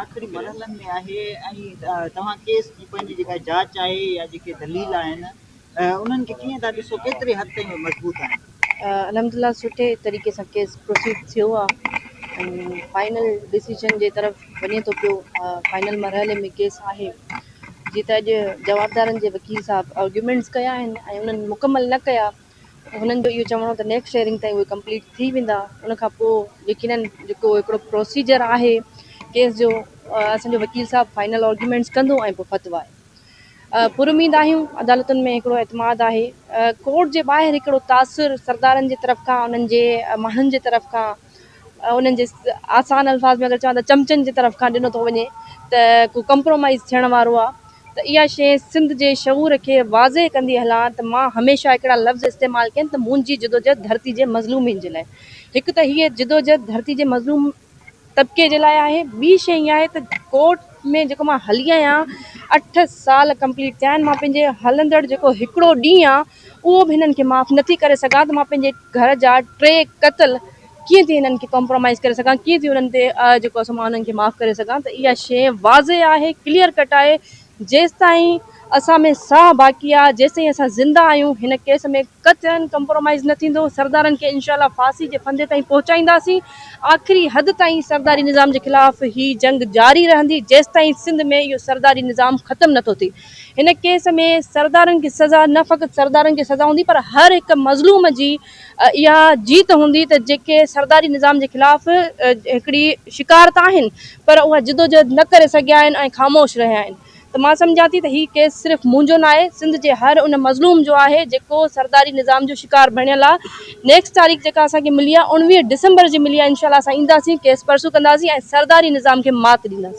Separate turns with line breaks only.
آخري مرحلن ۾ آهي ۽ توهان ڪيس جي پنهنجي جيڪا جاچ آهي يا جيڪي دليل آهن انهن کي ڪيئن ٿا ڏسو ڪيتري حد تائين اهي مضبوط آهن؟
الحمدلله سٺي طريقي سان ڪيس پروسيڊ ٿيو آهي ۽ فائنل ڊسيزن جي طرف وڃي ٿو پيو فائنل مرحلي ۾ ڪيس آهي جيئن ته اڄ جوابدارن جي وڪيل صاحب آرگيومينٽس ڪيا آهن ۽ انهن مڪمل نه ڪيا هنن جو اهو چوڻ هو ته نيڪسٽ هيئرنگ تائين اهي ڪمپليٽ ٿي ويندا ان کان پوء يقينن جيڪو هڪڙو پروسيجر آهي ڪيس جو اسان جو وڪيل صاحب فائنل آرگيومينٽس ڪندو ۽ پوء فتويٰ آهي پر اميد آهيون عدالتن ۾ هڪڙو اعتماد آهي ڪورٽ جي ٻاهر هڪڙو تاثر سردارن جي طرف کان انهن جي ماڻهن جي طرف کان انهن جي آسان الفاظ ۾ اگر چوان ته چمچن جي طرف کان ڏنو ٿو وڃي ته ڪو ڪمپرومائيز ٿيڻ وارو آ ته اها شيء سنڌ جي شعور کي واضح ڪندي هلان ته مان هميشه هڪڙا لفظ استعمال ڪيا آهن ته منهنجي جدوجهد ڌرتي جي مظلومين جي لاء هڪ ته هيء جدوجهد ڌرتي جي مظلوم طبقي جي لاء آهي ٻي شيء اها آهي ته ڪورٽ ۾ جيڪو مان هلي آهيان اٺ سال ڪمپليٽ ٿيا آهن مان پنهنجي هلندڙ جيڪو هڪڙو ڏينهن آ اهو به هنن کي معاف نٿي ڪري سگهان ته مان پنهنجي گهر جا ٽي قتل ڪيئن ٿي هنن کي ڪمپرومائيز ڪري سگهان ڪيئن ٿي انهن تي جيڪو آهي سو مان انهن کي معاف ڪري سگهان ته اها شيء واضح آهي ڪليئر ڪٽ آهي جيستائين اسان ۾ ساهه باقي آهي جيستائين اسان زنده آهيون هن ڪيس ۾ قطعا ڪمپرومائيز نه ٿيندو سردارن کي انشاء الله ڦاسي جي ڦندي تائين پهچائينداسين آخري حد تائين سرداري نظام جي خلاف هي جنگ جاري رهندي جيستائين سنڌ ۾ اهو سرداري نظام ختم نٿو ٿئي هن ڪيس ۾ سردارن کي سزا نه فقط سردارن کي سزا هوندي پر هر هڪ مظلوم جي اها جيت هوندي ته جيڪي سرداري نظام جي خلاف هڪڙي شڪار ته آهن پر اها جدوجهد نه ڪري سگهيا آهن ۽ خاموش رهيا آهن ته مان سمجهان ٿي ته هي ڪيس صرف منهنجو نه آهي سنڌ جي هر ان مظلوم جو آهي جيڪو سرداري نظام جو شڪار بڻيل آهي نيڪسٽ تاريخ جيڪا اسان کي ملي آهي 19 ڊسمبر جي ملي آهي انشاء الله اسان اينداسين ڪيس پرسو ڪنداسين ۽ سرداري نظام کي مات ڏينداسين.